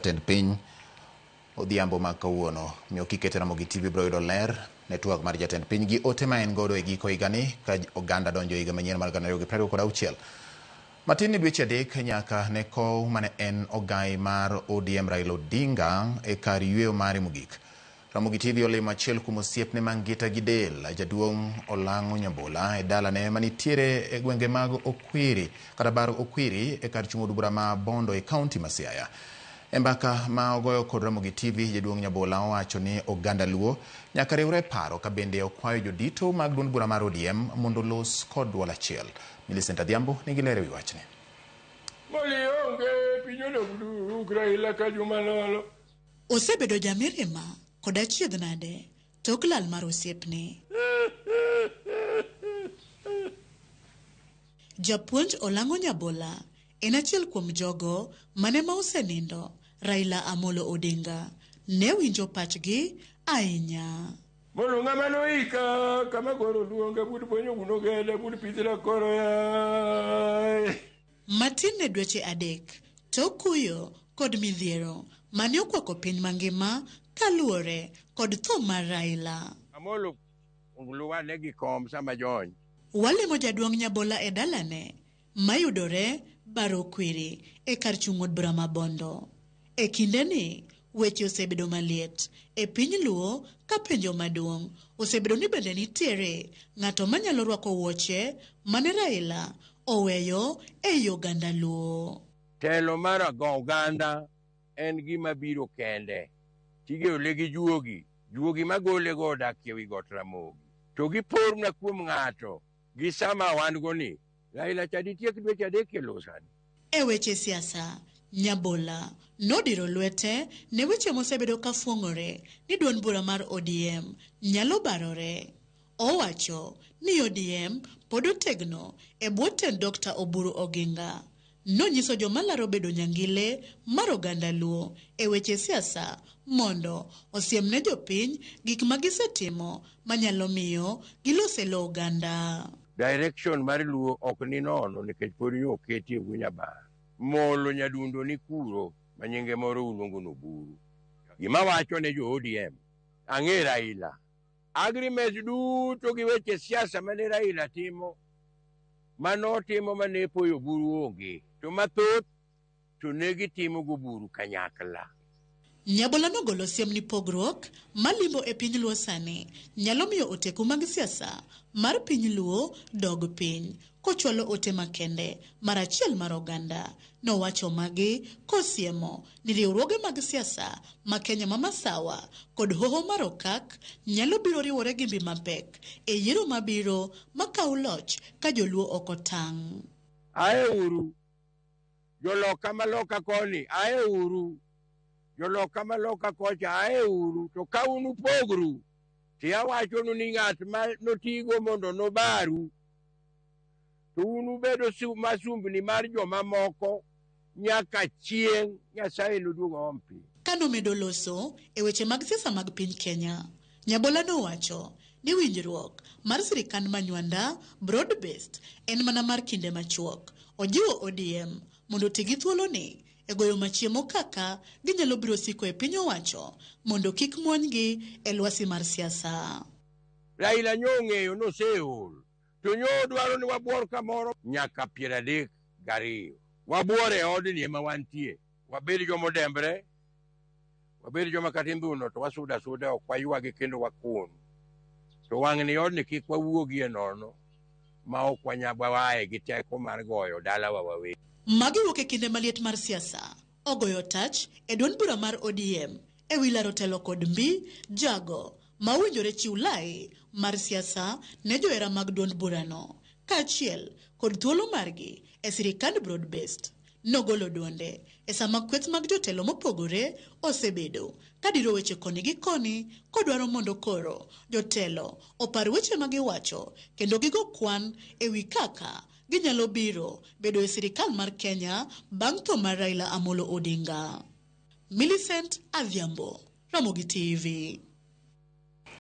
Jatend piny odhiambo ma kawuono miyo kikete Ramogi TV biro yudo ler ne twak mar jatend piny gi ote ma en godo e giko higani ka oganda donjo e higa manyien mar 2026. Matin ni dweche 3 nyaka ne kow mane en ogai mar ODM Raila Odinga e kar yweyo mare mogik. Ramogi TV olimo achiel kuom osiepne mangita gi del, jaduong' Olang'o Nyambola e dalane manitiere e gwenge mag Okwiri kata bar Okwiri e kar chung' od bura ma Bondo e kaunti ma Siaya. E mbaka ma ogoyo kod Ramogi TV, jaduong' Nyabola owacho ni oganda Luo nyaka riwre e paro ka bende okwayo jodito mag duond bura mar ODM mondo olos kod duol achiel. Millicent Adhiambo nigi ler e wi wachni. Moli onge piny odok duk Raila ka juma nono. Osebedo jamirima kod achiedh nade tok lal mar osiepne. Japuonj Olang'o Nyabola en achiel kuom jogo mane ma osenindo Raila Amolo Odinga ne winjo pachgi ahinya. Mondo ng'ama noika kama koro luonga bud bonyo guno gede bud pithra koro yaye. Matin ne dweche 3 tok kuyo kod midhiero mane okwako piny mangima kaluwore kod tho mar Raila. Amolo luwane gi kom sama jony. Walimo jaduong' Nyabola e dalane mayudore Bar Okwiri e kar chung' od bura ma Bondo. E kindeni weche osebedo maliet e piny Luo ka penjo maduong' osebedo ni bende nitiere ng'ato manyalo rwako wuoche mane Raila oweyo ei oganda Luo. Telo mar oganda en gima biro kende. Tigole gi juogi. Juogi magole go odak e wi got Ramogi. To giporna kuom ng'ato gi sama wan go ni Raila cha ditiek dweche 3 e lowo sani. E weche siasa, Nyabola nodiro lwete ne weche mosebedo ka fuong'ore ni duond bura mar ODM nyalo barore. Owacho ni ODM pod otegno e bwo tend Dr. Oburu Oginga. Nonyiso joma laro bedo nyangile mar oganda Luo e weche siasa mondo osiem ne jopiny gik ma gisetimo manyalo miyo gilos e lo oganda. Direction mar Luo ok ni nono nikech pod nyo oketi e wunya bar. Molo nyadundo ni kuro ma nyinge moro uluongo ni Oburu. Gima wacho ne jo ODM, ang'e Raila. Agreements duto gi weche siasa mane Raila timo, manotimo mane poyo Oburu onge, to mathoth to ne gitimo goburu kanyakla. Nyabola nogolo siem ni pogruok malimbo e piny Luo sani nyalo miyo oteku mag siasa mar piny Luo dog piny, kochwalo ote makende mar achiel mar oganda. Nowacho magi kosiemo ni riwruoge mag siasa ma Kenya ma Masawa kod hoho mar Okak nyalo biro riwore gi mbi mapek e yiero mabiro makaw loch ka joluo ok otang'. Ae uru, joloka maloka koni, ae uru, joloka maloka kocha, ae uru, to ka un upogru, to awachonu ni ng'at ma notigo mondo nobaru, to un ubedo masumbni mar jomamoko nyaka chieng' Nyasaye noduog oom piny. Kanomedo loso e weche mag siasa mag piny Kenya, Nyabola nowacho ni winjruok mar sirikand Manywanda broad based en mana mar kinde machuok. Ojiwo ODM mondo oti gi thuoloni e goyo machiemo kaka ginyalo biro siko e piny owacho mondo kik muonygi e lwasi mar siasa. Raila nyo ong'eyo noseol, to nyo odwaro ni wabuor kamoro nyaka 32. Wabuor e odni ema wantie, wabed joma odembre, wabed joma kata indhuno to wasudo asuda, ok waywagi kendo wakun. To wang'ni odni kik wawuogie nono ma ok waye gi teko mar goyo dalawa wawegi. Magi wuok e kinde maliet mar siasa, ogoyo tach e duond bura mar ODM e wi laro telo kod mbi jago ma owinjore chiw lai mar siasa ne johera mag duond burano kaachiel kod thuolo margi e sirikand broad based. Nogolo duonde e sama kweth mag jotelo mopogore osebedo kadiro weche koni gi koni kodwaro mondo koro jotelo opar weche ma giwacho kendo gigo kwan e wi kaka ginyalo biro bedo e sirikal mar Kenya bang' tho mar Raila Amolo Odinga. Millicent Adhiambo, Ramogi TV.